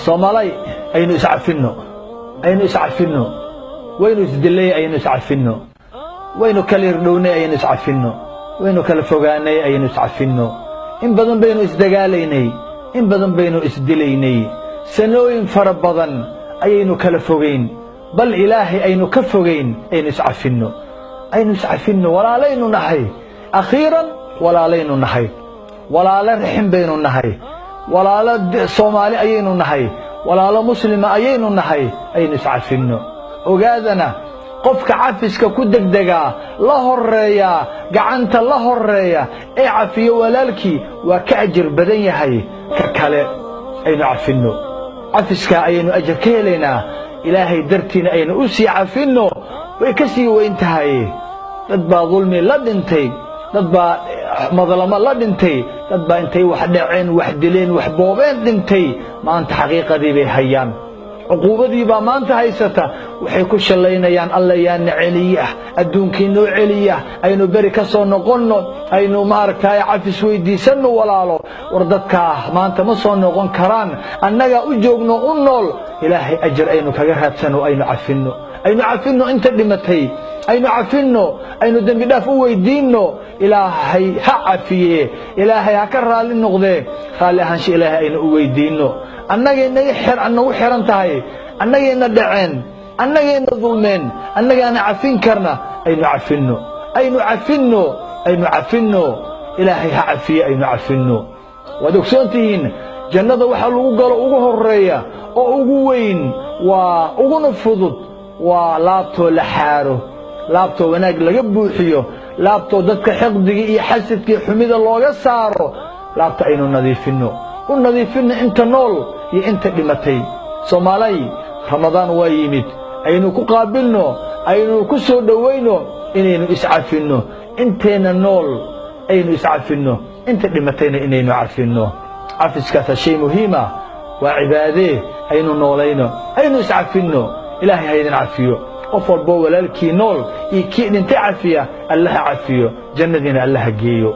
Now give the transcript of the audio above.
Soomaalay, aynu iscafinno, aynu iscafinno. Waynu isdilay, aynu iscafinno. Waynu kala irdhownay, aynu iscafinno. Waynu kala fogaanay, aynu iscafinno. In badan baynu isdagaalaynay, in badan baynu isdilaynay, sanooyin fara badan ayaynu kala fogayn, bal Ilaahay aynu ka fogayn. Aynu iscafinno, aynu iscafinno. Walaalaynu nahay, akhiiran walaalaynu nahay, walaalo rixin baynu nahay, walaalo Soomaali ayaynu nahay, walaalo Muslima ayaynu nahay. Aynu iscafinno. Ogaadana, qofka cafiska ku degdegaa, la horeeyaa, gacanta la horeeya ee cafiyo walaalkii waa ka ajir badan yahay ka kale. Aynu cafinno, cafiskaa ayaynu ajar ka helaynaa. Ilaahay dartiina aynu u sii cafinno, way ka sii weyn tahay. Dad baa dulmi la dhintay, dad baa madlamo la dhintay, dad baa intay wax dhaceen, wax dileen, wax boobeen dhintay. Maanta xaqiiqadii bay hayaan, cuquubadii baa maanta haysata. Waxay ku shallaynayaan: "Alla yaana celiya, adduunkii noo celiya, aynu beri ka soo noqonno, aynu maaragtay cafis weydiisanno." Walaalo, war dadkaa maanta ma soo noqon karaan, annagaa u joogno, u nool. Ilaahay ajar aynu kaga raadsano. Aynu cafinno, aynu cafinno inta dhimatay, aynu cafinno, aynu dembi dhaaf u weydiinno. Ilaahay ha cafiye, Ilaahay ha ka raalli noqdee. Raalli ahaansha Ilaahay aynu u weydiinno. Annagay naga nagu xiran tahay, annagayna dhaceen, annagayna dulmeen, annagaana cafin karna. Aynu cafinno, aynu cafinno, aynu cafinno. Ilaahay ha cafiye, aynu cafinno. Waad ogsoon tihiin, jannada waxa lagu galo ugu horeeya oo ugu weyn waa uguna fudud waa laabtoo la xaaro, laabtoo wanaag laga buuxiyo, laabtoo dadka xiqdiga iyo xasadkii xumida looga saaro. Laabta aynu nadiifinno, u nadiifinno inta nool iyo inta dhimatay. Soomaalay, Ramadaan waa yimid, aynu ku qaabilno, aynu ku soo dhowayno inaynu iscafinno. Inteenna nool aynu iscafinno, inta dhimatayna inaynu cafinno. Cafiskaasa shay muhiima, waa cibaadee. Aynu noolayno, aynu iscafinno. Ilaahay haydin cafiyo. Qof walboo walaalkii nool iyo kii dhintay cafiya, Allaha cafiyo, jannadiina Allaha geeyo.